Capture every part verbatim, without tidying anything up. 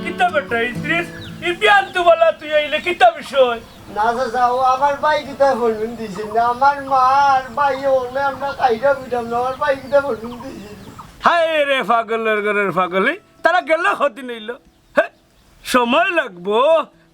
কিতা বেটা ইদ্রিস, ই বিয়ান তো বলা তুই আইলে কিতা বিষয়? না চাচা, ও আমার ভাই কিতা ফোন দিছিল না, আমার মা আর ভাই ওনে আমরা খাইরা বুঝলাম না, আমার ভাই কিতা ফোন দিছিল। হায় রে পাগলর ঘরর পাগল, ই তারা গেল কদিন অইল? হে, সময় লাগবো,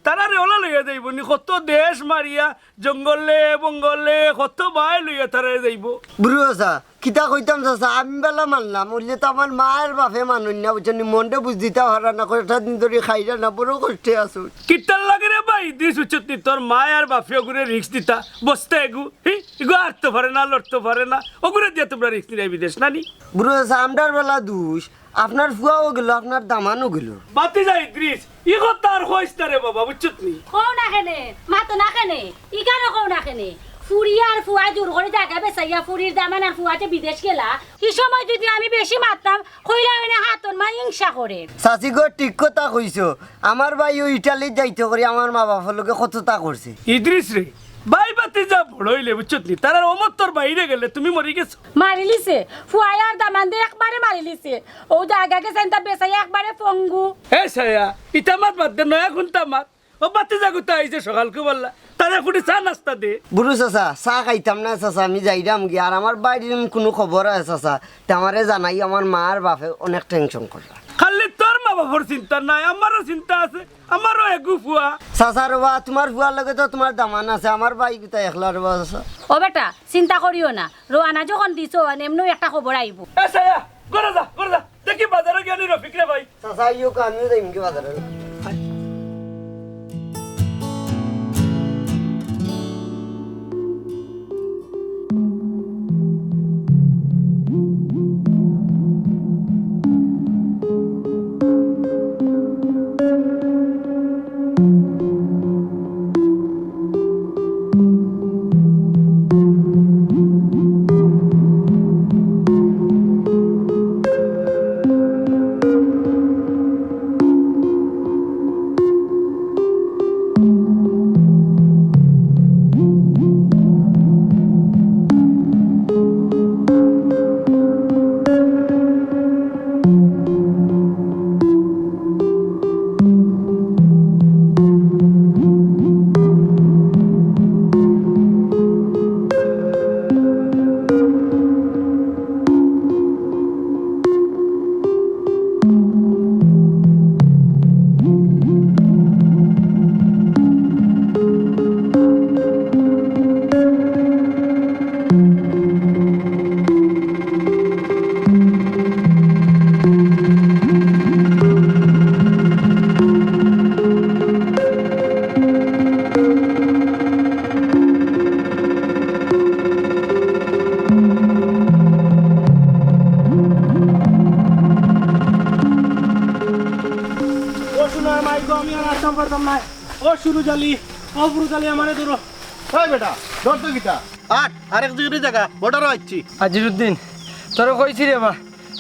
তারারে ওলা লইয়া যাইবো নি, কত দেশ মারিয়া জঙ্গলে বঙ্গলে কত বায় লইয়া তারারে যাইবো। বুরু চাচা, কিতা কইতাম চাচা, আমি বালা মানলাম, অইলে তো আমার মা আর বাপে মানইন না, বুঝছনি, মনরে বুঝ দিতা পারা না, কয়টা দিন ধরি খাইরা না, বড় কষ্টে আছইন। কিতার লাগি রে বা ইদ্রিস, বুঝছত নি, তোর মা আর বাপে ওগুরে risk দিতা, বস্তা এগু, হি, ইগু আটতো পারে না, লড়তো পারে না, ওগুরে দিয়া তুমরা risk নিরায় বিদেশ, না নি? বুরু চাচা, আমরার বালা দুষ, আপনার ফুয়াও গেল, আপনার দামানও গেল। ভাতিজা ইদ্রিস, ই কথা আর কইস না রে বাবা, বুঝছত নি? কও না কেনে, মাতো না কেনে, ইখানো কও না কেনে। ফুরি আর ফুয়া জোর করি জাগা বেচাইয়া ফুরির দামান আর ফুয়া যে বিদেশ গেলা, ই সময় যদি আমি বেশি মাততাম, কইলা অইনে হাতর মা হিংসা করে। চাচি গো, ঠিক কথা কইছো। আমার ভাইও ইটালিত যাইতো করি আমার মা বাপর লগে কততা করছে। ইদ্রিস রে, ভাই ভাতিজা বড় অইলে, বুঝছত নি? তারার অমতর বাইরে গেলে তুমি মরি গেছো। মারিলিছে, ফুয়ায় আর দামান্দে একবারে মারিলিছে। অউ যে আগে আগে সেন্তা বেচাই একবারে পঙ্গু। এ ছায়া, ইতা মাত বাদ দে, নয়া কুন্তা মাত। ও ভাতিজা গুতা আইছে সকাল কুবাল্লা, তারে ফুটি চা নাস্তা দে। বুরু চাচা, চা খাইতাম না চাচা, আমি যাইরাম গি। আর আমার ভাইর কুনু খবর অয় চাচা, তে আমারে জানাই, আমার মা আর বাপে অনেক tension কররা। খালি তোর মা বাপর চিন্তা নায়, আমারও চিন্তা আছে। আমারও এগু ফুয়া। চাচা রে বা, তুমার ফুয়ার লগে তো তুমার দামান আছে, আমার ভাই গুতা একলা রে বা চাচা। ও বেটা, চিন্তা করিও না, রওয়ানা যখন দিছো, এমনেউ একটা খবর আইবো। এ ছায়া, ঘরো যা, ঘরো যা, দেখি বাজারো গিয়া নি রফিকরে পাই। চাচা, আইও কা, আমিও যাইমু গি বাজারো। ও সোনার মাই গো, আমি আর আটতাম পারতাম নায়। ও সুরুজ আলী, ও ফুরুজ আলী, আমারে ধরো। এই বেটা, ধর তো কিতা? আট, আরেক জিগিরি জাগা, বর্ডারো আইছি। আজিরুদ্দিন, তোরে কইছি রে বা,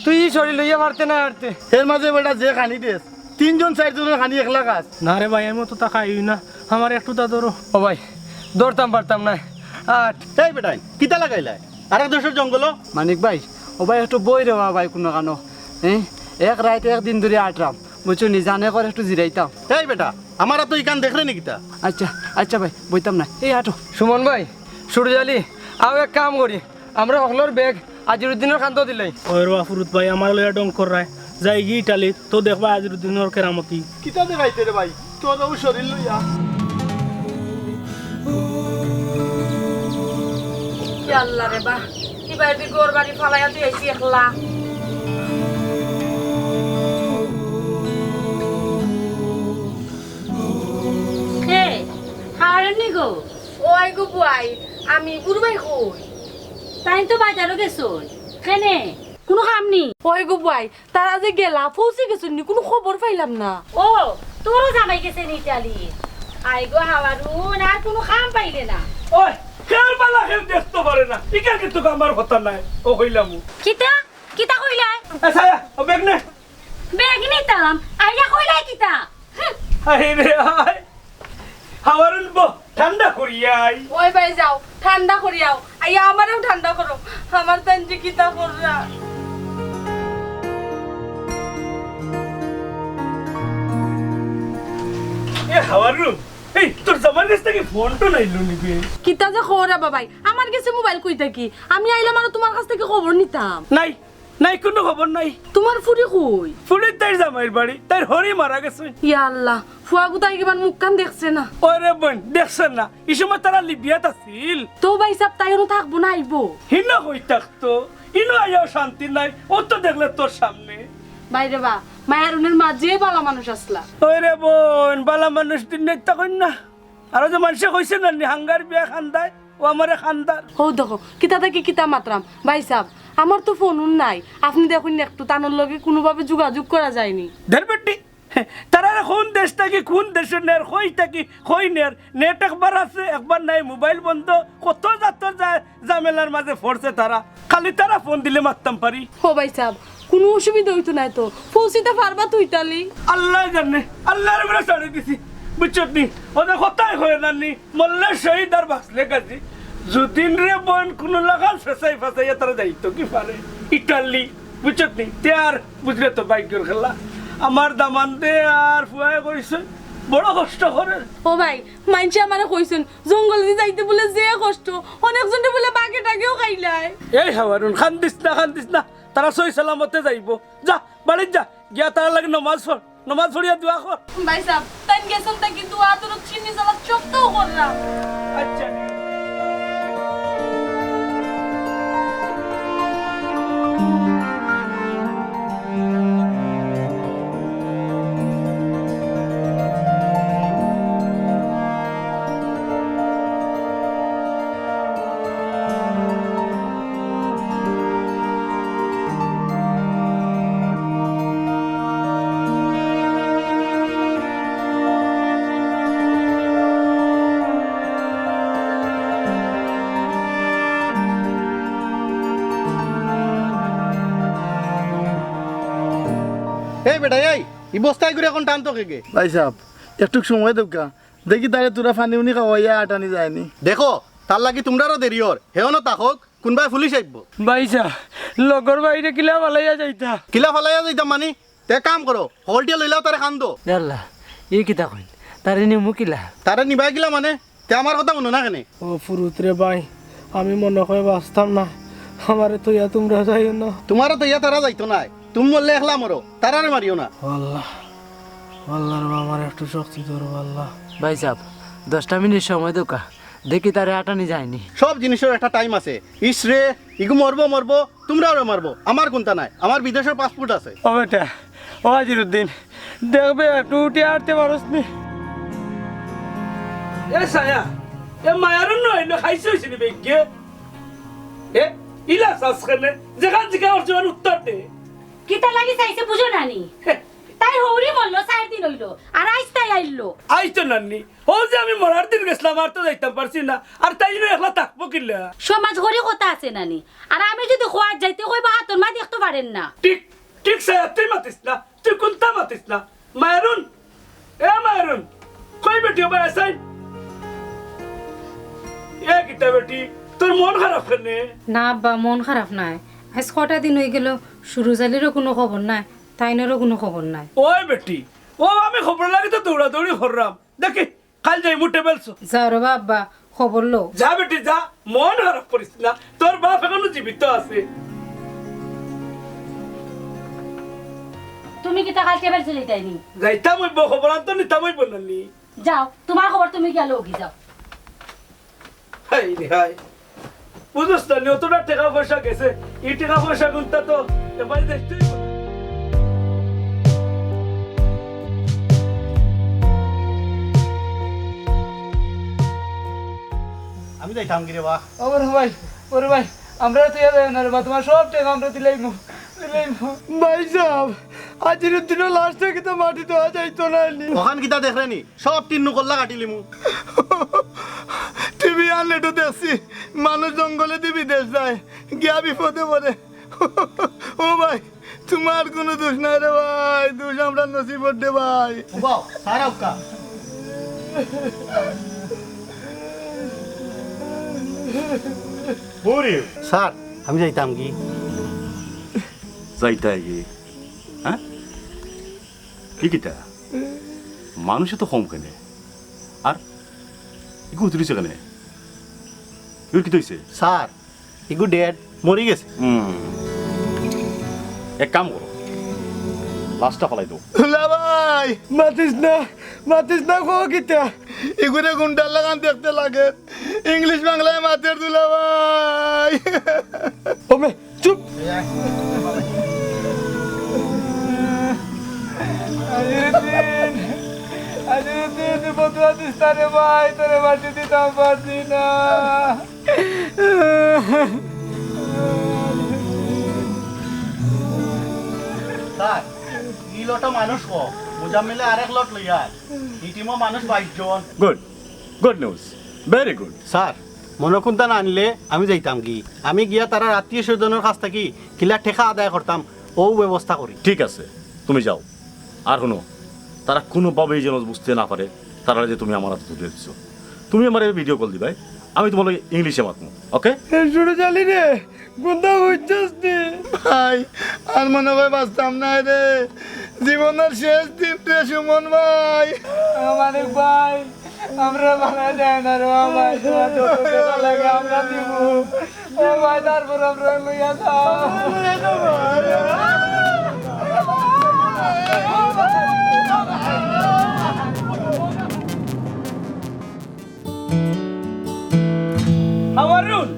তুই ই শরীর লইয়া পারতে না আটতে। এর মাঝে বেটা যে খানি দেস, তিনজন চাইরজনর খানি একলা খাস। না রে ভাই, আমি অততা খাই না, আমারে একটুতা ধরো। ও ভাই, ধরতাম পারতাম নায়। আট। এই বেটাইন, কিতা লাগাইলায়? আরেক দেশর জঙ্গলো? মানিক ভাই, ও ভাই একটু বই রে বা ভাই কুনু কানো। হ্যাঁ? এক রাইত এক দিন ধরি আটরাম। বুঝছো নি? জানে কর একটু জিরাইতাম। এই বেটা, আমার তো ইখান দেখরে নি কিতা? আচ্ছা, আচ্ছা ভাই, বইতাম না। এই আটো। সুমন ভাই, সুরজ আলী, আও এক কাম করি, আমরা হকলর ব্যাগ আজিরুদ্দিনর কান্দো দিলাই। ওই রে ফুরুত ভাই, আমার লইয়া ঢং কররায়। যাইগি ইটালিত, তো দেখবায় আজিরুদ্দিনর কেরামতি। কিতা দেখাইতে রে ভাই, তোর ও শরীর লইয়া। ইয়া আল্লাহ রে বা, কিবা এদি ঘর বাড়ি ফালাইয়া তুই আইছি একলা। কে? হাওয়ারুন নি গো? ওই গো বুয়াই, আমি বুরু ভাই কই? তাইন তো বাজারো গেছইন। কেনে? কুনু কাম নি? ওই গো বুয়াই, তারা যে গেলা, পৌঁছি গেছইন নি, কুনু খবর পাইলাম না। ও, তোরও জামাই গেছে নি ইটালি? আই গো হাওয়ারুন, আর কুনু কাম পাইলে না। ওই, কের বালা কেউ দেখতো পারে না। ইকার কিন্তু আমার কথা নাই। ও কইলাম। কিতা? কিতা কইলায়? এ ছায়া, ও ব্যাগ নে। ব্যাগ নিতাম, আইয়া কইলায় কিতা? হুঁ। আরে আয়। হাওয়ারুন বো, ঠান্ডা করিয়া আই। ওই ভাই যাও, ঠান্ডা করিয়া আও। আইয়া আমারেও ঠান্ডা করো। আমার তাইন যে কিতা কররা। এ হাওয়ারুন, এই তোর জামাইর গেছ থাকি ফোন টোন আইলো নি বে? কিতা যে কও রে বাবাই, আমার গেছে মোবাইল কই থাকি? আমি আইলাম আরো তুমার কাছ থাকি খবর নিতাম। নাই, নাই, কুনু খবর নাই। তুমার ফুড়ি কই? ফুড়ি তাইর জামাইর বাড়ি, তাইর হড়ি মারা গেছে। ইয়া আল্লাহ, ফুয়া গুতাই কিমান মুখখান দেখছে না। ওরে বইন, দেখছে না, ই সময় তারা লিবিয়াত আছিল। তো ভাইসাব, তাই অনো থাকবো না, আইবো? হিনো কই থাকতো, ইনো আইয়াও শান্তি নাই, ও তো দেখলে তোর সামনে। বাইরে বা, মায়ারুনের মা যে বালা মানুষ আছলা। ওরে বইন, বালা মানুষ দিন নেই তখন না। আর ওই যে মানষে কইছে না নি, হাঙ্গার বিয়া খান্দায়, ও আমারে খান্দার। হউ দেখো, কিতা থাকি কিতা মাতরাম। ভাইসাব, আমার তো ফোন উন নাই। আপনে দেখইন না একটু, তানর লগে কুনুভাবে যোগাযোগ করা যায়নি। ধের বেটি, তারারে কুন দেশ থাকি কুন দেশো নের, কই থাকি কই নের, নেট একবার আছে, একবার নাই, মোবাইল বন্ধ, কত জাতর জা-, ঝামেলার মাঝে পড়ছে তারা। খালি তারা ফোন দিলে মাততাম পারি। ও ভাইসাব, কুনু অসুবিধা অইতো নায় তো? পৌঁছিতা পারবা তো ইতালি? আল্লায় জানে, আল্লার উপরে ছাড়ি দিছি, বুঝছত নি? ওদের কথাই কয় না নি, মরলে শহীদ আর বাঁচলে গাজী। যুদিন রে বইন কুনু লাখান ফেসাই ফাসাইয়া তারা যাইতো কি পারে ইতালি, বুঝছত নি? তে আর বুঝলে তো ভাগ্যর খেলা। আমার দামান্দে আর ফুয়ায় কইছে, বড় কষ্ট করের। ও ভাই, মাইনষে আমারে কইছইন, জঙ্গলেদি যাইতে বুলে যে কষ্ট, অনেকজনে বুলে বাঘে টাঘেও খাইলায়। এই হাওয়ারুন, কান্দিস না, কান্দিস না, তারা সহি সালামতে যাইবো। যা, বাড়িত যা, গিয়া তারার লাগি নমাজ পড়, নমাজ পড়িয়া দোয়া কর। ভাইসাব, তাইন গেছইন থাকি দোয়া দরুদ সিন্নি সালাত সবতাউ কররাম। আচ্ছা। এই বেটা, এই, ই বস্তায় করি অখন টানতো কে গে? ভাইসাব, একটুক সময় দেউক্কা। দেখি তারে থুড়া পানি উনি খাওয়াইয়া আটানি যায়নি। দেখো, তার লাগি তুমরারও দেরি অর, হে অনো থাকউক, কুনবায় পুলিশ আইবো। ভাইসাব, লগর ভাইরে কিলা ফালাইয়া যাইতা? কিলা ফালাইয়া যাইতাম মানি? তে কাম করো, হকলটিয়ে লইলাও তারে কান্দো। ইয়াল্লা, ই কিতা কইন? তারে নিমু কিলা? তারে নিবায় কিলা মানে? তে আমার কথা হুনো না কেনে? ও ফুরুত রে ভাই, আমি মনো কয় বাঁচতাম না। আমারে থইয়া তুমরা যাইও না। তুমারে থইয়া তারা যাইতো নায়। তুমি মরলে একলা মরো, তারারে মারিও না। ও আল্লাহ, ও আল্লাহ রে বাবা, আমারে একটু শক্তি দেও রে আল্লাহ। ভাইসাব, দশটা মিনিট সময় দেউক্কা, দেখি তারে আটানি যায়নি। সব জিনিসর একটা টাইম আছে। ইস রে, ইগু মরবো মরবো, তুমরারে মারবো, আমার কুন্তা নাই, আমার বিদেশর পাসপোর্ট আছে। ও বেটা, ও আজিরুদ্দিন, দেখবে একটু উঠি আটতে পারস নি? এ ছায়া, এ মায়ারুন নয়, এমনে খাইছে অইছে নি বেগে? এ, ইলা চাস কেনে? যেখান জিকার অর উত্তর দে। কিতা লাগি চাইছে বুঝো না নি? হে। তাই হৌরি মরলো, চাইর দিন অইলো, আর আইজ তাই আইলো। আইজ তো নানি, ও যে আমি মরার দিন গেছলাম, আর তো যাইতাম পারছি না, আর তাই ইনো একলা থাকবো কিলা? সমাজ করি কথা আছে নানি, আর আমি যুদি খোয়াত যাইতে কইবা হাতর মা দেখতো পারের না। ঠিক, ঠিক ছায়া, তুই মাতিস না, তুই কুন্তা মাতিস না। মায়ারুন, এ মায়ারুন, কই বেটি ও ভাই আছইন? এ কিতা বেটি, তোর মন খারাপ কেনে? না আব্বা, মন খারাপ নায়। আইজ কটা দিন অইগেলো, সুরুজ আলীরও কুনু খবর নাই, তাইনরও কুনু খবর নাই। ওই বেটি, ও, আমি খবর লাগি তো দৌড়াদৌড়ি কররাম। দেখি, কাইল যাইমু টেবিল চো। যাও রে বাবা, খবর লও। যা বেটি যা, মন খারাপ করিস না, তোর বাপ এখনো জীবিত আছে। তুমি কিতা কাইল টেবিল চো যাইতায় নি? যাইতাম অইবো, খবর আনতো নিতাম অইবো না নি? যাও, তুমার খবর তুমি গিয়া লওগি যাও। হায় রে হায়। বুঝছ না নি, অতটা টেকা পয়সা গেছে, ই টেকা পয়সা কুনতা তো এবারে দেখতেই। আমি যাইতাম কি রে বা? ও বড় ভাই, বড় ভাই, আমরা তো ইয়া যাই না রে বা, তুমার সব টেকা আমরা দিলাইমু, দিলাইমু। ভাই সাহেব, আজির দিনও লাশটা কিতা মাটি দেওয়া যাইতো না নি? অখান কিতা দেখরে নি? সব টিন নুকল্লা কাটিলিমু। টিভি আর নেটো দেখছি, মানুষ জঙ্গলেদি বিদেশ যায়, গিয়া বিপদে পড়ে। ও ভাই, তুমার কুনু দুষ নাই রে ভাই, দুষ আমরার নসিবর রে ভাই। ও বাও, সারা উক্কা। বুড়ি। স্যার, আমি যাইতাম কি? যাইতায় কি? হ্যাঁ? কি কিতা? মানুষে তো কম কেনে। আর ইগু তুলিছে কেনে? ইগুর কিতা অইছে? স্যার, ইগু ডেড, মরি গেছে। হুম। এক কাম করো, লাশটা ফালাই দেও। দুলাভাই, মাতিস না, মাতিস না, কও কিতা? ইগুরে গুন্ডার লাখান দেখতে লাগে। ইংলিশ বাংলায় মাতের দুলাভাই। ও মে, চুপ। আজিরুদ্দিন, আজিরুদ্দিন, তুই বদুয়া দিস না রে ভাই, তোরে মাটি দিতাম পারছি না। স্যার, ই লটও মানুষ কম, মুজাম্মিলে আরেক লট লইয়া আয়। ই টিমও মানুষ বাইশ জন। Good, good news, very good. Sir, মনো কুন্তা না আনলে আমি যাইতাম কি? আমি গিয়া তারার আত্মীয় স্বজনর কাছ থাকি কিলা টেকা আদায় করতাম, অউ ব্যবস্থা করি। ঠিক আছে, তুমি যাও। আর হুনো, তারা কুনুভাবেই যেন বুঝতে না পারে তারারে যে তুমি আমার আতো তুলে দিছো। তুমি আমারে ভিডিও কল দিবায়, আমি তুমার লগে ইংলিশে মাতমু, ওকে? এ শুরু জানি রে, কুন্তা বুঝছস নি? ভাই, আর মনো অয় বাঁচতাম নায় রে, জীবনর শেষ দিন রে সুমন ভাই। ও মানিক ভাই, আমরা মারা যায় না রে ভাই, তোমার যত টেকা লাগে আমরা দিমু। ও ভাই, তারপর আমরা লইয়া যাও। হাওয়ারুন,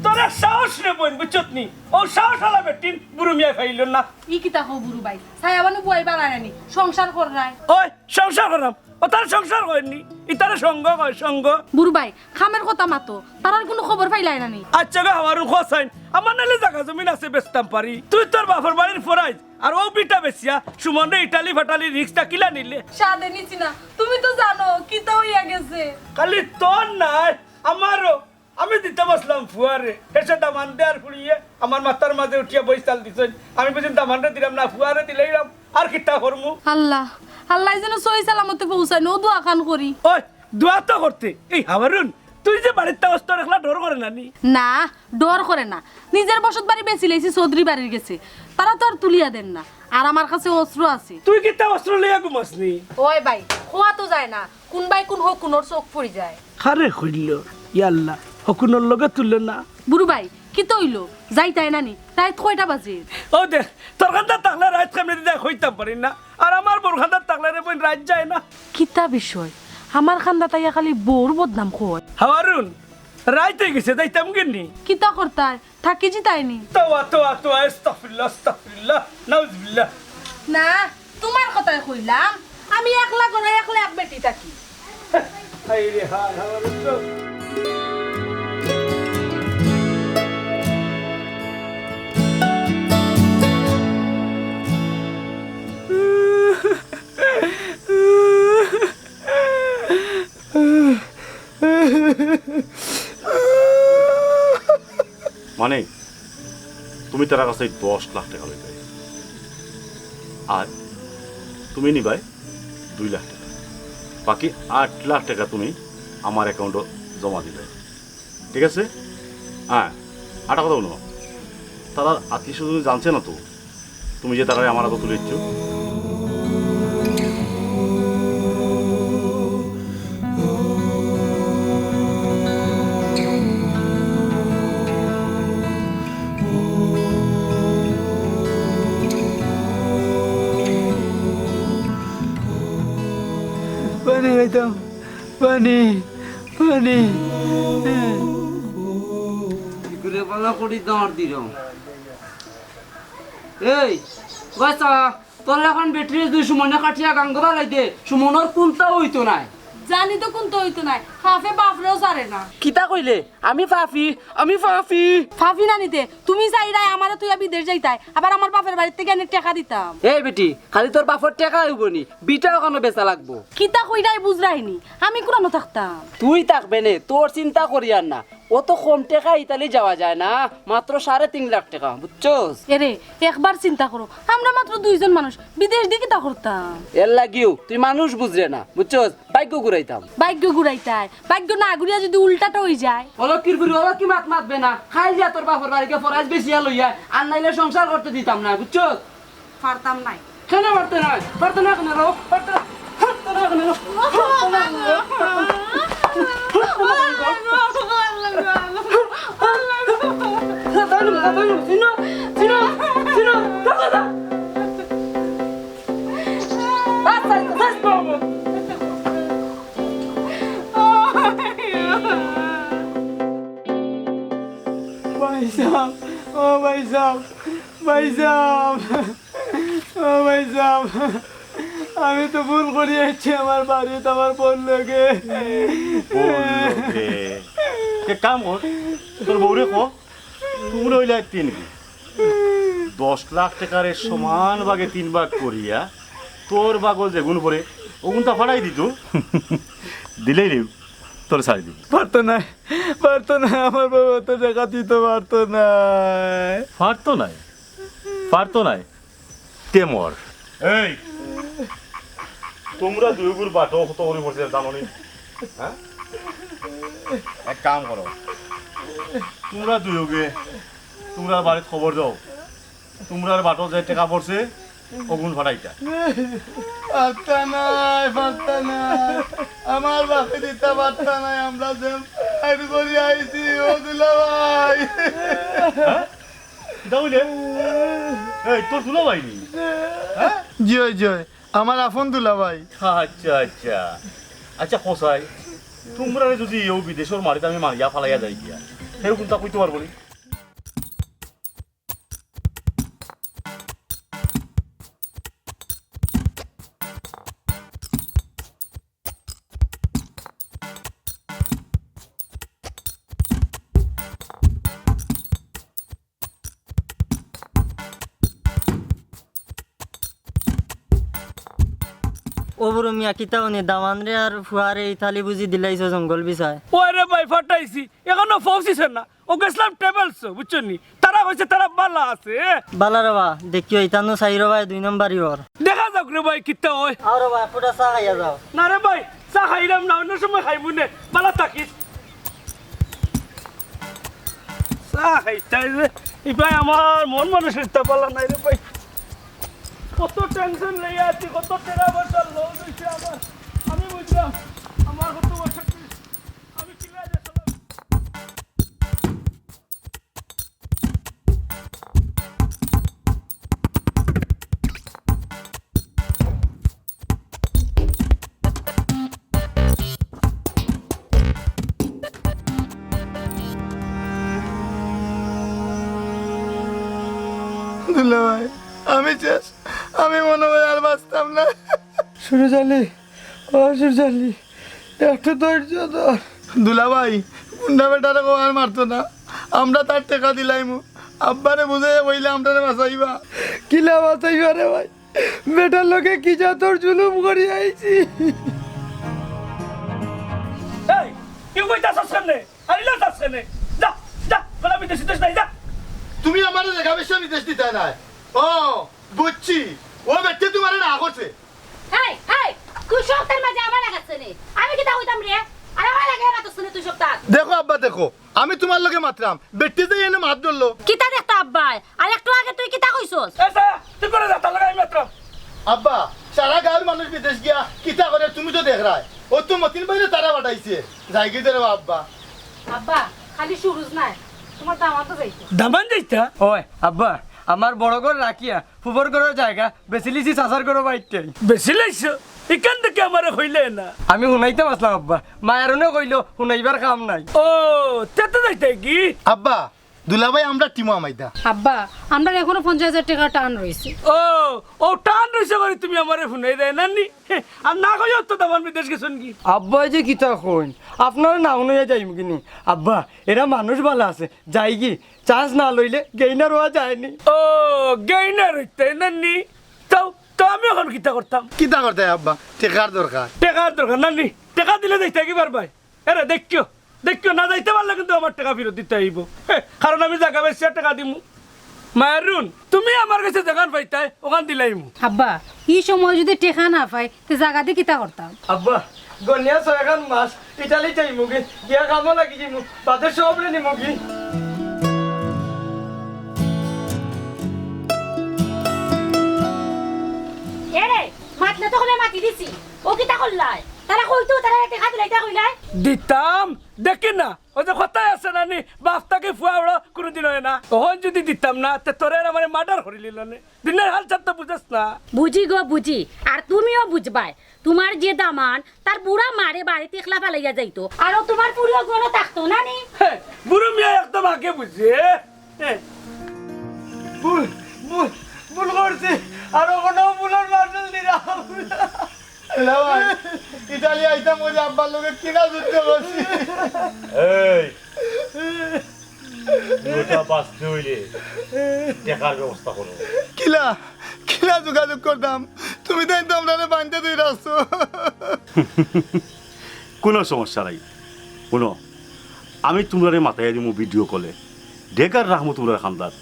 তোরা সাহস রে বইন, বুঝছত নি? ও সাহস আলা বেটিন বুরু মিয়া ফাইল না। ই কিতা কও বুরু ভাই? সায়াবানু বুয়াই বানায় নি, সংসার কররায়। ওই, সংসার করাম। ও তার সংসার কয় নি, ইতারে সঙ্গ কয়, সঙ্গ। বুরু ভাই, কামের কথা মাতো, তারার কুনু খবর পাইলায় না নি? আচ্ছা গো, হাওয়ারুন কও চাইন, আমার নাইলে জাগা জমিন আছে বেচতাম পারি। তুই তোর বাপর বাড়ির ফরাইজ, আর অউ ভিটা বেচিয়া সুমনরে ইটালি ফাটালি রিস্কটা কিলা নিলে? সাদে নিছি না, তুমি তো জানো কিতা অইয়া গেছে। খালি তোর নায়, আমারও। আমি দিতাম আছলাম ফুয়ারে, হেষে দামান্দে আর ফুড়িয়ে আমার মাথার মাজে উঠিয়া বইছাল দিছইন। আমি বুঝিন দামান্দরে দিরাম না, ফুয়ারে দিলাইরাম, আর কিতা করমু? আল্লাহ, আল্লায় যেন সহি সালামতে পৌঁছাইন, অউ দোয়া খান করি। ওই, দোয়া তো করতে। এই হাওয়ারুন, তুই যে বাড়িত থাকস, তোর একলা ডর করে না নি? না, ডর করে না। নিজের বসত বাড়ি বেচিলাইছি চৌধুরী বাড়ির গেছে, তারা তো আর তুলিয়া দের না। আর আমার কাছে অস্ত্র আছে। তুই কিতা অস্ত্র লইয়া ঘুমাস নি? ওই ভাই, কওয়া তো যায় না, কুনবায় কুন হকুনর চউখ পড়ি যায়। কারে কইলো? ইয়াল্লা, হকুনর লগে তুলে না। বুরু ভাই, কিতা অইলো? যাইতায় না নি? রাইত কয়টা বাজে? ও দে, তোর কান্দাত থাকলে রাইত কেমনে দিতায় কইতাম পারি না। আর আমার বউর কান্দাত থাকলে রে বইন রাইত যায় না। কিতা বিষয়? আমার কান্দাত আইয়া খালি বউর বদনাম কয়। হাওয়ারুন, রাইত অই গেছে, যাইতাম গি নি? কিতা করতায়? থাকি যিতায় নি? তোবা, তোবা, তোবা, আস্তাগফিরুল্লাহ, আস্তাগফিরুল্লাহ, নাউজুবিল্লাহ। না, তুমার কথায় কইলাম, আমি একলা ঘরো একলা এক বেটি থাকি। হায় রে হায়, আমার উদ্যোগ। মানে, তুমি তারার কাছে দশ লাখ টেকা লইবায়, আর তুমি নিবায় দুই লাখ টেকা, বাকি আট লাখ টেকা তুমি আমার অ্যাকাউন্টো জমা দিবায়, ঠিক আছে? হ্যাঁ, আরেকটা কথা হুনো, তারার আত্মীয় স্বজন জানছে না তো তুমি যে তারারে আমার আতো তুলিচ্ছ? খাইতাম পানি, পানি। কি করে বালা করি দাঁড় দিল? এই, বাসা, তোর এখন ব্যাটারি দুই সুমনে কাটিয়া গাঙ্গ বাড়াই দে, সুমনর কুন্তা অইতো নায়। জানি তো কুন্তা অইতো নায়, ফাফে বাফরেও ছাড়ে না। কিতা কইলে? আমি ফাফি, আমি ফাফি। ফাফি না নিতে, তুমি যাইরায় আমারে তুইয়া বিদেশ যাইতায়, আবার আমার বাফের বাড়ির থাকি আনি টেকা দিতাম। এই বেটি, খালি তোর বাফর টেকা অইবো নি, বিটাও কেনে বেচা লাগবো। কিতা কইরায় বুঝরায় নি, আমি কুরানো থাকতাম। তুই থাকবে নে, তোর চিন্তা করিয়ার না। অত কম টেকা ইতালি যাওয়া যায় না, মাত্র সাড়ে তিন লাখ টেকা, বুঝছস? এরে, একবার চিন্তা করো, আমরা মাত্র দুইজন মানুষ, বিদেশ দি কিতা করতাম? এর লাগিও তুই মানুষ বুঝরে না, বুঝছস? ভাগ্য ঘুরাইতাম। ভাগ্য ঘুরাইতায়, ভাগ্য না ঘুরিয়া যদি উল্টাটা অই যায়? অলক্ষীর ঘুরি অলক্ষী মাত মাতবে না, খাইলিয়া তোর বাফর বাড়িকে ফরাইজ বেশিয়া লইয়া, আর নাইলে সংসার করতে দিতাম না, বুঝছস? পারতাম নায়। কেনে পারতে নায়? পারতে নায় কেনে রে? পারতে, পারতে নায় কেনে রে? ভাইসাব, ও ভাইসাব, ভাইসাব, ও ভাইসাব, আমি তো ভুল করি আইছি আমার বাড়িত আমার বউর লগে। বউর লগে? এক কাম কর, তোর বউরে ক, তুমরা অইলায় তিন গু। দশ লাখ টেকার সমান ভাগে তিন ভাগ করিয়া তোর ভাগো যেগুন পড়ে, অগুনতা ফাড়াই দিতো। দিলেই রে, তোর ছাড়ি দিব। পারতো নায়, পারতো নায়, আমার বউ অত টেকা দিতো পারতো নায়। পারতো নায়? পারতো নায়? তে মর। এই, তুমরা দুইগুর বাটো কত করি পড়ছে জানো নি? হ্যাঁ? এক কাম করো, তুমরা দুইওগে তুমরার বাড়িত খবর দেও, তুমরার বাটো যে টেকা পড়ছে, অগুন ফাটাইতা। পারতা নায়, পারতা নায়। আমার বাপে দিতা পারতা নায়, আমরা যে ফাইট করি আইছি, ও দুলাভাই। হ্যাঁ? কিতা কইলে? এই, তোর দুলাভাই নি? হ্যাঁ? জি অয়, জি অয়। আমার আপন দুলাভাই। আচ্ছা, আচ্ছা। আচ্ছা, কসাই, তুমরারে যদি অউ বিদেশর মাটিত আমি মারিয়া ফালাইয়া যাই গিয়া, কেউ কুন্তা কইতো পারবো নি? ও বুরু মিয়া, কিতা অনে দামানরে আর ফুয়ারে ইতালি বুঝি দিলাইছো জঙ্গল বিছায়? ওরে ভাই, ফাটাইছি, এখনো পৌঁছিছে না। ও গেছলাম ট্রাভেলসো, বুঝছো নি? তারা কইছে তারা বালা আছে। বালা রে বা, দেখিও, ইতানো চাইরো ভাই দুই নাম্বারি অর। দেখা যাউক রে ভাই, কিতা অয়। আও রে বা, ফুটা চা খাইয়া যাও। না রে ভাই, চা খাইরাম না, অন্য সময় খাইমু নে। বালা থাকিস। চা খাইতাই রে। ই ভাই, আমার মন মানসিকতা বালা নাই রে ভাই। কত টেনশন লইয়া আছি, কত টেকা পয়সা লস অইছে আমার। আমি বুঝলাম, আমার কত পয়সা, আমি কিলা যে চলাম। দুলাভাই, আমি শেষ। আমি মনে হয় আর বাঁচতাম না। সুরজ আলী, ও সুরজ আলী, একটু ধৈর্য ধর। দুলাভাই, গুন্ডা বেটারে কও আর মারতো না। আমরা তার টেকা দিলাইমু। আব্বারে বুঝাইয়া কইলে আমরারে বাঁচাইবা। কিলা বাঁচাইবা রে ভাই? বেটার লগে কি জাতর জুলুম করি আইছি। এই, তুই কইতাছস কেনে? আইলা যাস কেনে? যা, যা, কোনো বিদেশ টিদেশ নাই, যা। তুমি আমারে জাগা বেচা বিদেশ দিতায় নায়। ও, বুঝছি। ও বেটে তুমারে না করছে। এই, এই, তুই সবতার মাঝে আমার লাগাচ্ছে নে। আমি কিতা কইতাম রে? আর আমার লাগে মাতছ নে তুই সবতার। দেখো আব্বা, দেখো, আমি তুমার লগে মাতরাম, বেটি যে এনে মাত ধরলো। কিতা দেখতা আব্বায়? আর একটু আগে তুই কিতা কইছস? এই যা, তুই করে যা, তার লগে আমি মাতরাম। আব্বা, সারা গাঁওর মানুষ বিদেশ গিয়া কিতা করে তুমি তো দেখরায়। ও তো মতিন ভাইরে তারা পাঠাইছে। যাইগি দে রে আব্বা। আব্বা, খালি সুরুজ নায়, তুমার দামান্দও যাইতো। দামান যাইতা? ওই আব্বা, আমার বড় ঘর রাখিয়া ফুবর ঘরর জাগা বেচিলিছি চাচার ঘরর বাড়িটাই। বেচিলাইছো? ইখান থাকি আমারে কইলে না। আমি হুনাইতাম আছলাম আব্বা, মায়ারুনে কইলো হুনাইবার কাম নাই। ও, তে তো যাইতায় কি? আব্বা, দুলাভাই আমরার টিমো হামাইতা। আব্বা, আমরার এখনো পঞ্চাশ হাজার টেকার টান রইছে। ও, ও টান রইছে করি তুমি আমারে হুনাই দেয় না নি? আর না কইও তো দামান বিদেশ গেছইন গি। আব্বায় যে কিতা কইন, আপনারে না হুনাইয়া যাইমু গি নি। আব্বা, এরা মানুষ ভালা আছে, যাইগি, chance না লইলে gainer অওয়া যায় নি। ও, gainer অইতায় না নি? তাও, তো আমি অখন কিতা করতাম? কিতা করতায় আব্বা? টেকার দরকার। টেকার দরকার না নি? টেকা দিলে যাইতায় কি পারবায়? এরে দেখিও, দেখিও, না যাইতে পারলে কিন্তু আমার টেকা ফিরত দিতে অইবো। হে, কারণ আমি জাগা বেচিয়া টেকা দিমু। মায়ারুন, তুমি আমার গেছে যেখান পাইতায়, অখান দিলাইমু। আব্বা, ই সময় যুদি টেকা না পাই, তে জাগা দি কিতা করতাম? আব্বা, গনিয়া ছয়খান মাস ইটালি যাইমু গি, গিয়া কামো লাগি যাইমু, বাদে সবরে নিমু গি। এরে, মাতলে তো কবে মাতি দিছি, ও কিতা করলায়? তারা কইতো, তারা টেকা দিলাইতা কইলায়? দিতাম, দেখে না, ওই যে কথায় আছে না নি, বাপ থাকি ফুয়া বড় কোনোদিন অয় না। অখন যুদি দিতাম না, তে তোরে আর আমারে murder করিলিলো নে। দিনের হাল চাল তো বুঝস না। বুঝি গো, বুঝি। আর তুমিও বুঝবায়। তুমার যে দামান, তার বুড়া মারে বাড়িত একলা ফালাইয়া যাইতো। আর ও তুমার ফুড়িও গনো থাকতো না নি? হে, বুড়ো মিয়া একদম আগে বুঝে। হে। ভুল, ভুল, ভুল করছি। আর কোনো ভুলর মাসুল দিলাম। না ভাই, ইটালি আইতাম ওই যে আব্বার লগে কিনা যুদ্ধ করছি। এই, পুরোটা বাঁচতে অইলে টেকার ব্যবস্থা করো। কিলা, কিলা যোগাযোগ করতাম? তুমি তাইন তো আমরারে বান্ধিয়া ধরি রাখছো। কোনো সমস্যা নাই। হুনো, আমি তুমরারে মাতাইয়া দিমু ভিডিও কলে। টেকার রাখমু তুমরার কান্দাত।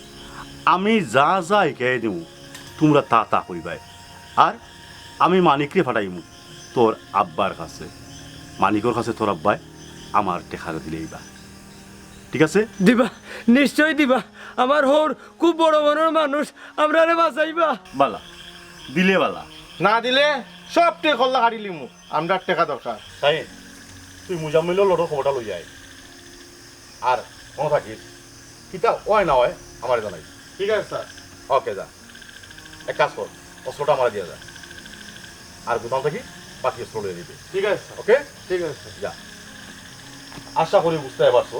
আমি যা যা হিকাইয়া দিমু, তুমরা তা তা কইবায়। আর আমি মানিকরে ফাটাইমু তোর আব্বার কাছে। মানিকর কাছে তোর আব্বায় আমার টেকাটা দিলাইবা। ঠিক আছে? দিবা, নিশ্চয় দিবা। আমার হউর খুব বড় মনর মানুষ, আমরারে বাঁচাইবা। বালা, দিলে বালা। না দিলে সব টেকা কল্লা কাটিলিমু। আমরার টেকা দরকার। তাই তুই মুজাম্মিলর লগে খবরটা লই আয়। আর মনো থাকিস, কিতা অয় না অয়, আমারে জানাইস। ঠিক আছে, স্যার। ওকে, যা। এক কাজ কর, অস্ত্রটা আমারে দিয়া যা। আর গুদাম থাকি বাকি অস্ত্র লইয়া দিবি। ঠিক আছে, স্যার। ওকে? ঠিক আছে, স্যার। যা। আশা করি বুঝতে পারছো,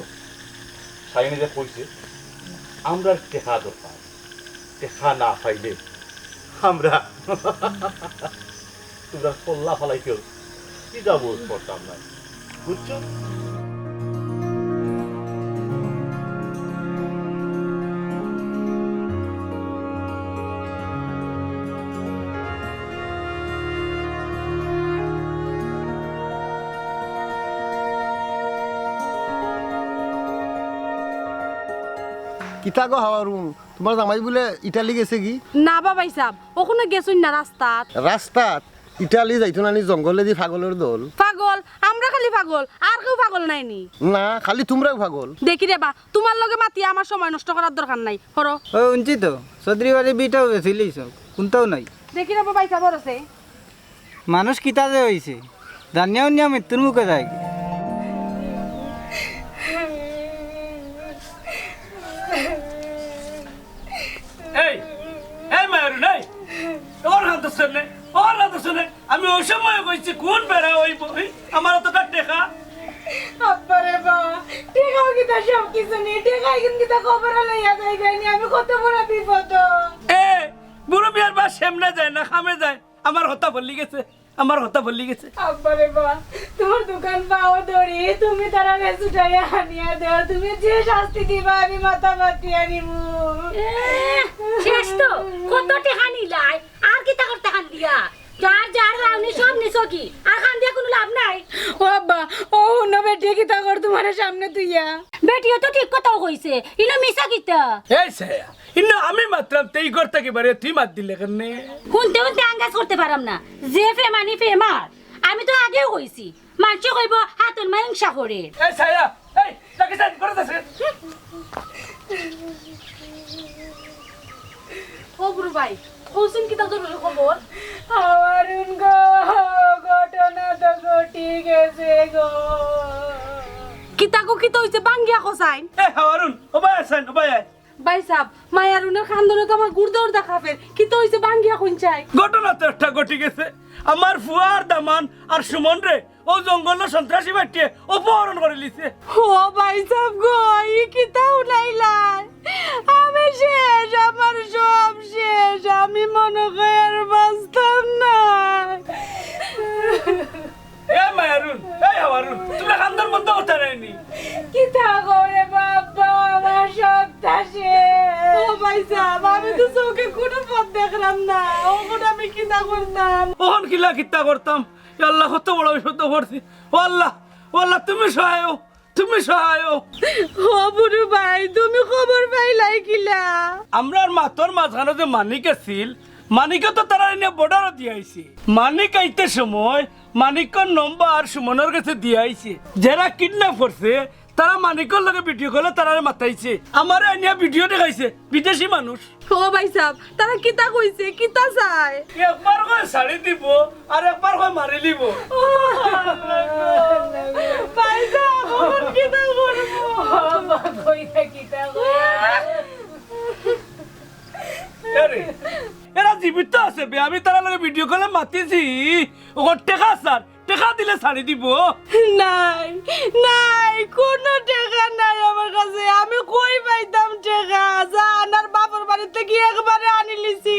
শাহিনে যে কইছে, আমরার টেকা দরকার। টেকা না পাইলে আমরা তোমরা কল্লা ফালাইতেও দ্বিধাবোধ করতাম না, বুঝছো? কিতা গো হাওয়ারুন, তুমার জামাই বুলে ইটালি গেছে গি? না বা ভাইসাব, অখনো গেছইন না রাস্তাত। রাস্তাত? ইটালি যাইতো না নি জঙ্গলেদি পাগলর দল? পাগল? আমরা খালি পাগল, আর কেউ পাগল নায় নি? না, খালি তুমরাউ পাগল। দেখি রে বা, তুমার লগে মাতিয়া আমার সময় নষ্ট করার দরকার নাই, হরো। ও, হুনছি তো, চৌধুরী বাড়ির ভিটাও বেচিলিছো, কুন্তাও নাই। দেখি রে বা, ভাইসাব, হরো সে। মানুষ কিতা যে অইছে, জানিয়াও নিয়া মৃত্যুর মুখে যায়। এই, এই মায়ারুন, এই, ওর হাত ধরছে নে, ওর হাত ধরছে নে। আমি ওই সময় কইছি, কোন বেড়া অইবো, এই, আমার অতটা টেকা। আব্বারে বা, টেকাও কিতা সব কিছু নি, টেকায় কিন কিতা কবরো লইয়া যাইবায় নি, আমি কত বড় বিপদ। এ, বুড়ো মিয়ার বা সেমনে যায় না, খামে যায়, আমার হতা বলি গেছে। আমার হতা বলি গেছে। আব্বারে বা, তুমার দুখান পাও ধরি, তুমি তারারে ছুটাইয়া আনিয়া দেও, তুমি যে শাস্তি দিবায় আমি মাথা মাতিয়া নিমু। এ, শেষ তো, কত টেকা নিলায়, আর কিতা করতায় কান্দিয়া? যার যার রাউনি সব নিছো কি? আর কান্দিয়া কুনু লাভ নাই। ও আব্বা, ও হুনো বেটিয়ে কিতা কর তুমারে সামনে তুইয়া। বেটিয়ে তো ঠিক কথাউ কইছে, ইনো মিছা কিতা? এই ছায়া, ইনো আমি মাতরাম, তে ই ঘর থাকি বারে তুই মাত দিলে কেনে? হুনতে হুনতে আন্দাজ করতে পারাম না, যে ফেমানি ফেমার। আমি তো আগেউ কইছি, মানষে কইবো হাতর মায় হিংসা করে। এই ছায়া, এই, তাকে সাইড করে দেছে। ও গুরু ভাই, কওছুন কিতা জরুরি খবর? হাওয়ারুন গো, ঘটনা তো ঘটি গেছে গো। কিতা গো, কিতা অইছে? ভাঙ্গিয়া কও চাইন। এ হাওয়ারুন, ও ভাই আছইন, ও ভাই আয়। ভাইসাব, মায়ারুনের কান্দনো তো আমার গুর্দা উর্দা কাঁপের। কিতা অইছে ভাঙ্গিয়া কইন চাই? ঘটনা তো একটা ঘটি গেছে। আমার ফুয়ার দামান আর সুমনরে অউ জঙ্গলর সন্ত্রাসী পার্টিয়ে অপহরণ করিলিছে। ও ভাইসাব গো, ই কিতা হুনাইলায়? আমি শেষ, আমার সব শেষ। আমি মনো কয় আর বাঁচতাম না। এ মায়ারুন, এ হাওয়ারুন, তুমরা কান্দন বন্ধ করতায় নায়নি? কিতা কও রে বাবা, আমার সবতা শেষ। ও ভাইসাব, আমি তো চউখে কুনু পথ দেখরাম না, অখন আমি কিতা করতাম? অখন কিলা কিতা করতাম? ইয়া আল্লাহ, কত বড় বিপদো পড়ছি। ও আল্লাহ, ও আল্লাহ, তুমি সহায় অও, তুমি সহায় অও। ও বুরু ভাই, তুমি খবর পাইলায় কিলা? আমরার মাতর মাঝখানো যে মানিক আছিল, মানিকে তো তারারে নিয়া বর্ডারো দিয়া আইছে। মানিক আইতে সময় মানিকর নম্বর সুমনর গেছে দিয়া আইছে। যেরা কিডন্যাপ করছে, তারা মানিকর লগে ভিডিও কলে তারারে মাতাইছে। আমারে আনিয়া ভিডিও দেখাইছে, বিদেশি মানুষ। ও ভাইসাব, তারা কিতা কইছে, কিতা চায়? একবার কয় ছাড়ি দিবো, আর একবার কয় মারিলিবো। ও, ভাইসাব, অখন কিতা করমু? ও, বাবা, কইরা কিতা কয়? আরে, এরা জীবিত আছে বে, আমি তারার লগে ভিডিও কলে মাতিছি। অখন টেকা চার, টেকা দিলে ছাড়ি দিবো। নাই, নাই, কুনু টেকা নাই আমার কাছে। আমি কই পাইতাম টেকা? জান আর বাপর বাড়ি থাকি একবারে আনিলিছি।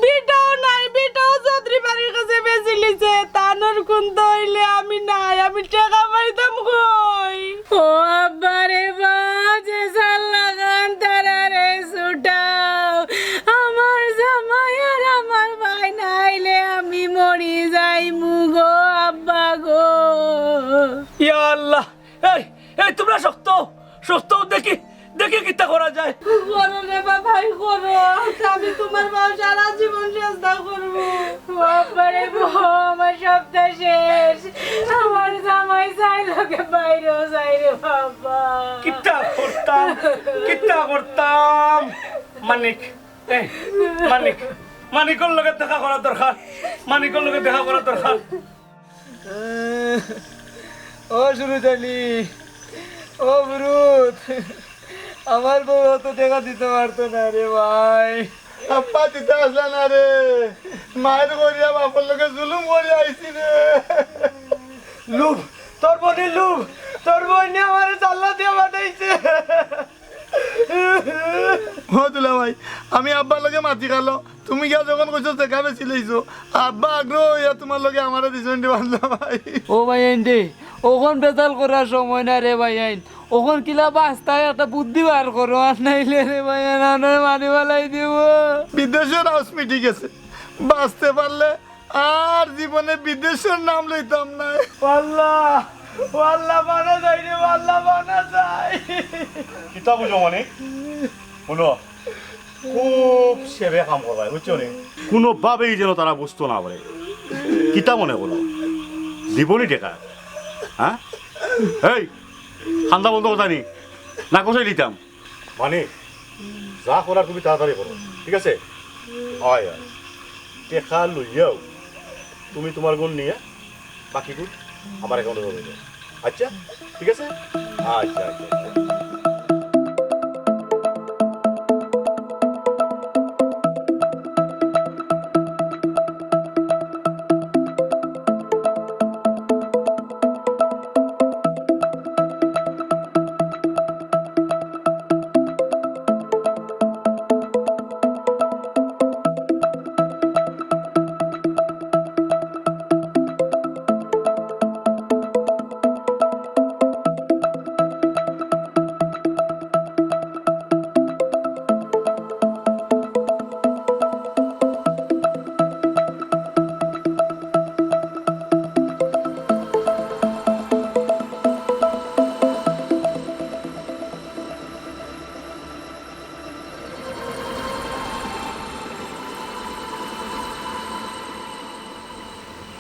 ভিটাও নাই, ভিটাও চৌধুরী বাড়ির কাছে বেচিলিছে। তানর কুন্তা অইলে আমি নাই, আমি টেকা পাইতাম কই? ও আব্বা রে বা, যে জান লাগান তারারে ছুটাও। আমার জামাই আর আমার ভাই না আইলে আমি মরি যাইমু গো আব্বা গো। ইয়া আল্লাহ, এই, এই তুমরা শক্ত, শক্ত দেখি, দেখি কিতা করা যায়। করো রে বাবাই, করো। আমি তুমার বায় সারা জীবন চেষ্টা করমু। বাবারে গো, আমার সবতা শেষ। আমার জামাই চাইর লগে বাইরেও যাই রে বাবা। কিতা করতাম, কিতা করতাম? মানিক, এই, মানিক, মানিকর লগে দেখা করা দরকার, মানিকর লগে দেখা করা দরকার। ও সুরুজ আলী, ও বুরুত, আমার বউ অত টেকা দিতো পারতো না রে ভাই। আব্বা দিতা আছলা না রে, মাইর করিয়া বাপর লগে জুলুম করিয়া আইছি রে। লোভ, তোর বইনর লোভ, তোর বইনে আমারে জাল্লা দিয়া পাঠাইছে। ও দুলাভাই, আমি আব্বার লগে মাতি খালো, তুমি গিয়া যখন কইছো টেকা বেচিলাইছো, আব্বা আগ্রহ অইয়া তুমার লগে আমারে দিছইন রে বান্দা ভাই। ও ভাইয়াইন রে, অখন বেজাল করার সময় না রে ভাইয়াইন। অখন কিলা বাঁচতায় একটা বুদ্ধি বার করো, আর নাইলে রে ভাইয়াইন, আমারে মারি ফালাই দিবো। বিদেশর আউস মিটি গেছে, বাঁচতে পারলে আর জীবনে বিদেশর নাম লইতাম নায়। ও আল্লাহ, ও আল্লাহ, বাঁচা যাই রে, ও আল্লাহ, বাঁচা যাই। কিতা বুঝো মানে? হুনো, খুব সেবে কাম করবায়, বুঝছো নি? কুনুভাবেই যেন তারা বুঝতো না পারে। কিতা মনে করো? দিবো নি টেকা? হ্যাঁ? এই, কান্দা বন্ধ করতা নি? না কষাই দিতাম? মানে, যা করার তুমি তাড়াতাড়ি করো, ঠিক আছে? অয়, অয়। টেকা লইয়াউ তুমি তুমার গুন নিয়া বাকি গুন আমার অ্যাকাউন্টে জমা দিও। আচ্ছা, ঠিক আছে? আচ্ছা, আচ্ছা, আচ্ছা।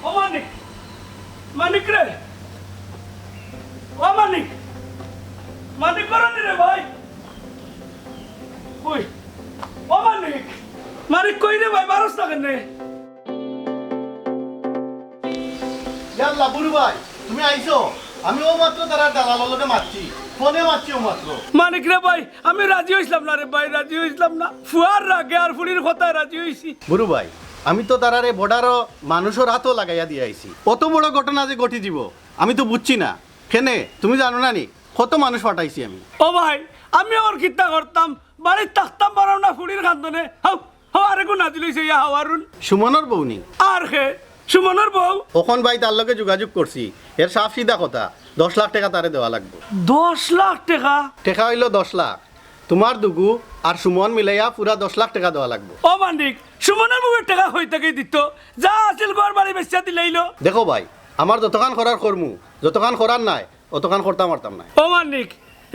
ও মানিক, মানিক রে, ও মানিক, মানিক, করো নি রে ভাই? কই? ও মানিক, মানিক কই রে ভাই, বারস না কেনে? ইয়াল্লা, বুরু ভাই, তুমি আইছো? আমি অউ মাত্র তারার দালালর লগে মাতছি। ফোনে মাতছি ও মাত্র। মানিক রে ভাই, আমি রাজি অইছলাম না রে ভাই, রাজি অইছলাম না। ফুয়ার রাগে আর ফুড়ির কথায় রাজি অইছি। গুরু ভাই, আমি তো তারারে বর্ডারো মানুষর আতো লাগাইয়া দিয়া আইছি। অত বড় ঘটনা যে ঘটি দিব, আমি তো বুঝছি না। কেনে, তুমি জানো না নি? কত মানুষ পাঠাইছি আমি। ও ভাই, আমি অখন কিতা করতাম? বাড়িত থাকতাম পারলাম না ফুড়ির কান্দনে। হাও, হাও, আরেকগু নাজিল অইছে ইয়া হাওয়ারুন। সুমনর বউ নি? আর কে? সুমনর বউ? অখন ভাই তার লগে যোগাযোগ করছি। এর সাফ সিধা কথা, দশ লাখ টেকা তারে দেওয়া লাগবো। দশ লাখ টেকা? টেকা অইলো দশ লাখ। তুমার দুগু আর সুমন মিলাইয়া পুরা দশ লাখ টেকা দেওয়া লাগবো। ও মানিক, সুমনর বউয়ে টেকা কই থাকি দিতো? যা আছিল ঘর বাড়ি বেচিয়া দিলাইলো। দেখো ভাই, আমার যতখান করার করমু, যতখান করার নায়, অতখান করতাম পারতাম নায়। ও মানিক,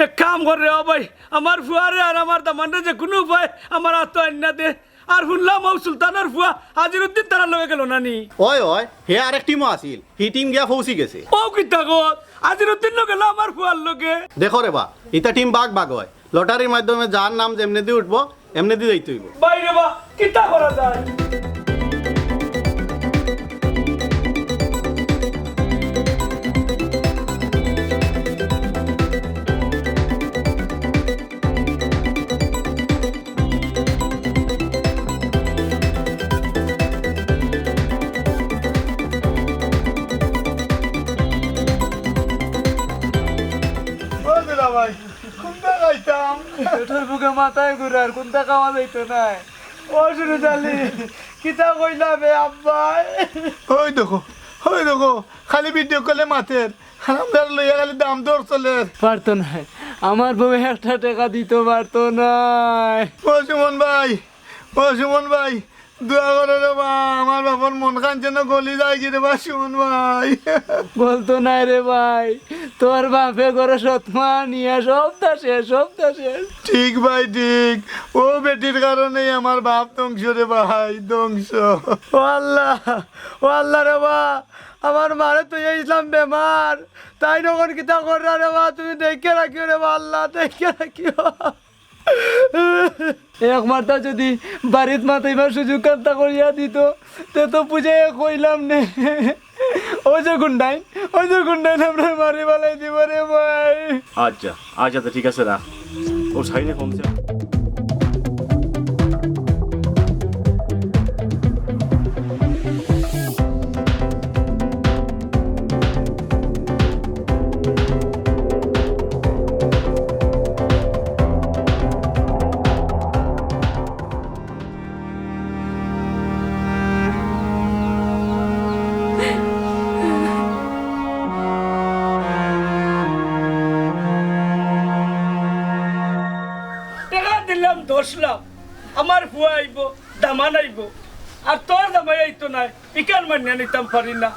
এক কাম কর রে, ও ভাই, আমার ফুয়ারে আর আমার দামানরে যে কুনু উপায় আমার আতো আইন্না দে। আর হুনলাম অউ সুলতানর ফুয়া আজিরুদ্দিন তারার লগে গেলো না নি? অয়, অয়, হে আরেক টিমও আছিল, হি টিম গিয়া পৌঁছি গেছে। ও কিতা কর, আজিরুদ্দিনও গেলো আমার ফুয়ার লগে। দেখো রে বা, ইতা টিম ভাগ ভাগ অয়, লটারির মাধ্যমে যার নাম যেমনেদি উঠবো, এমনেদি যাইতে অইবো। ভাই রে বা, কিতা করা যায়? ও দুলা ভাই, কুনটা খাইতাম? পেটর ভুকে মাথায় ঘুরার, কুনটা খাওয়া যাইতো নায়। ও সুরুজ আলী, কিতা কইলা বে আব্বায়? ওই দেখো, ওই দেখো, খালি ভিডিও কলে মাতের, আর আমরারে লইয়া খালি দাম দর চলের। পারতো নায়, আমার বউ একটা টেকা দিতো পারতো নায়। ও সুমন ভাই, ও সুমন ভাই, দোয়া করো রে বা, আমার বাপর মনখান যেন গলি যায়গি রে বা সুমন ভাই। গলতো নায় রে ভাই, তোর বাপে ঘরো সৎ মা নিয়া সবতা শেষ, সবতা শেষ। ঠিক ভাই, ঠিক। অউ বেটির কারণেউ আমার বাপ ধ্বংস রে ভাই, ধ্বংস। ও আল্লাহ, ও আল্লাহ রে বা, আমার মারে থইয়া আইছলাম বেমার, তাইন অখন কিতা কররা রে বা, তুমি দেখিয়া রাখিও রে বা আল্লাহ, দেখিয়া রাখিও। একবারতা যুদি বাড়িত মাতাইবার সুযোগ কান্তা করিয়া দিতো, তে তো বুঝাইয়া কইলাম নে। ওই যে গুন্ডাইন, ওই যে গুন্ডাইন আমরারে মারি ফালাই দিবো রে ভাই। আচ্ছা, আচ্ছা, তো ঠিক আছে, রাখ। ও সাইডে কমছে। টেকা দিলাম দশ লাখ, আমার ফুয়া আইবো, দামান আইবো, আর তোর জামাই আইতো নায়, ইখান মানিয়া নিতাম পারি না।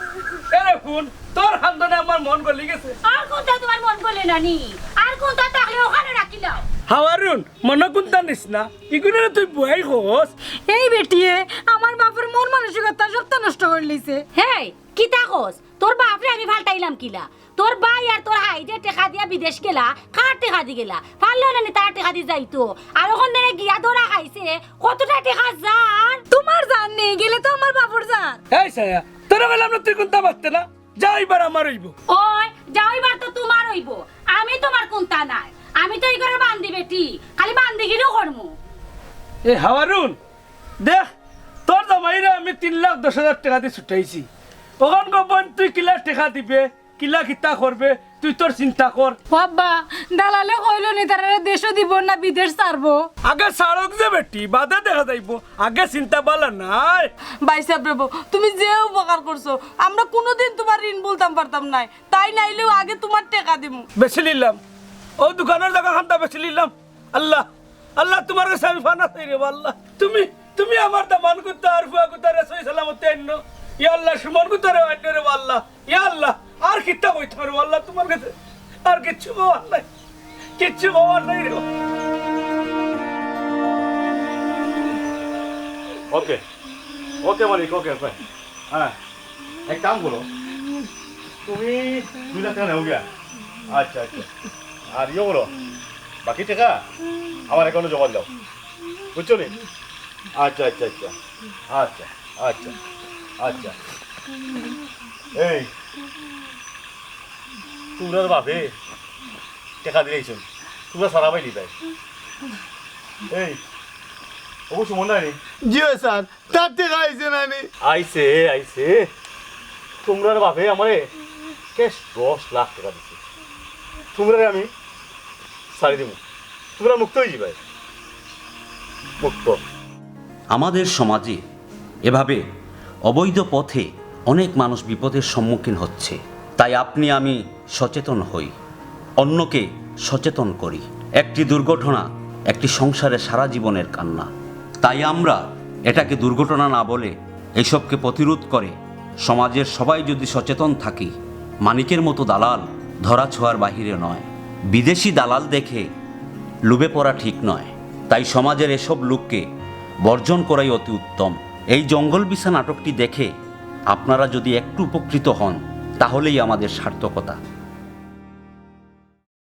এরে হুন, তোর কান্দনে আমার মন গলি গেছে। আর কুন্তা তুমার মন গলে না নি? আর কুন্তা থাকলে অখানো রাখিলাও। হাওয়ারুন, মনো কুন্তা নিস না, ইগুনরে তুই বুয়াই কস। এই বেটিয়ে আমার বাপর মন মানসিকতা সবতা নষ্ট করিলিছে। হেই, কিতা কস? তোর বাপরে আমি ফাল্টাইলাম কিলা? তোর ভাই আর তোর হাইজে টেকা দিয়া বিদেশ গেলা, কার টেকাদি গেলা? পারলো না নি তার টেকাদি যাইতো? আর অখন দেনে গিয়া ধরা খাইছে, কতটা টেকা যার? তুমার যার নি, গেলে তো আমার বাপর যার। এই ছায়া, তোরে কইলাম না তুই কুন্তা মাততে না? যা অইবার আমার অইবো। ওই, যা অইবার তো তুমার অইবো। আমি তুমার কুন্তা নায়। আমি তো ই ঘরর বান্দি বেটি, খালি বান্দিগিরিউ করমু। এ হাওয়ারুন, দেখ, তোর জামাইরে আমি তিন লাখ দশ হাজার টেকাদি ছুটাইছি। অখন গো বইন তুই কিলা টেকা দিবে, কিলা কিতা করবে, তুই তোর চিন্তা কর। ও আব্বা, দালালে কইলো নি তারারে দেশো দিবো না বিদেশ ছাড়বো? আগে ছাড়উক যে বেটি, বাদে দেখা যাইবো, আগে চিন্তা বালা নাই। ভাইসাব রে বা, তুমি যে উপকার করছো, আমরা কুনুদিন তুমার ঋণ ভুলতাম পারতাম নায়। তাইন আইলেউ আগে তুমার টেকা দিমু। বেচিলিলাম, অউ দোকানর জাগা খান্তা বেচিলিলাম। আল্লাহ, আল্লাহ, তুমার গেছে আমি পানা চাই রে বা আল্লাহ। তুমি, তুমি আমার দামান কুত্তা আর ফুয়া কুত্তারে সহি সালামতে আইন্নো। ইয়া আল্লাহ, সুমন কুত্তারে আইন্নো রে বা আল্লাহ। ইয়া আল্লাহ, আর কিতা কইতাম রে বা আল্লাহ তুমার গেছে? আর কিচ্ছু কওয়ার নাই, কিচ্ছু কওয়ার নাই রে বা। ওকে, ওকে মালিক, ওকে, ওকে। হ্যাঁ, এক কাম করো, তুমি দুই লাখ টেকা নেও গিয়া। আচ্ছা, আচ্ছা। আর ইয়ে করো, বাকি টেকা আমার অ্যাকাউন্টে জমা দাও, বুঝছো নি? আচ্ছা, আচ্ছা, আচ্ছা, আচ্ছা, আচ্ছা, আচ্ছা। এই, তোরার বাপে টেকা দিলাইছইন, তুমরা সারা পাইলিবায়। এই, অবু সুমন নাই নি? জি অয় স্যার, তার টেকা আইছে না নি? আইছে, আইছে। তুমরার বাপে আমারে ক্যাশ দশ লাখ টেকা দিছে। তুমরারে আমি ছাড়ি দিমু, তুমরা মুক্ত অইযিবায়, মুক্ত। আমাদের সমাজে এভাবে অবৈধ পথে অনেক মানুষ বিপদের সম্মুখীন হচ্ছে। তাই আপনি আমি সচেতন হই, অন্যকে সচেতন করি। একটি দুর্ঘটনা একটি সংসারে সারা জীবনের কান্না। তাই আমরা এটাকে দুর্ঘটনা না বলে এইসবকে প্রতিরোধ করে সমাজের সবাই যদি সচেতন থাকি, মানিকের মতো দালাল ধরা ছোঁয়ার বাহিরে নয়। বিদেশি দালাল দেখে লোভে পড়া ঠিক নয়। তাই সমাজের এসব লোককে বর্জন করাই অতি উত্তম। এই জঙ্গল বিছা নাটকটি দেখে আপনারা যদি একটু উপকৃত হন, তাহলেই আমাদের সার্থকতা।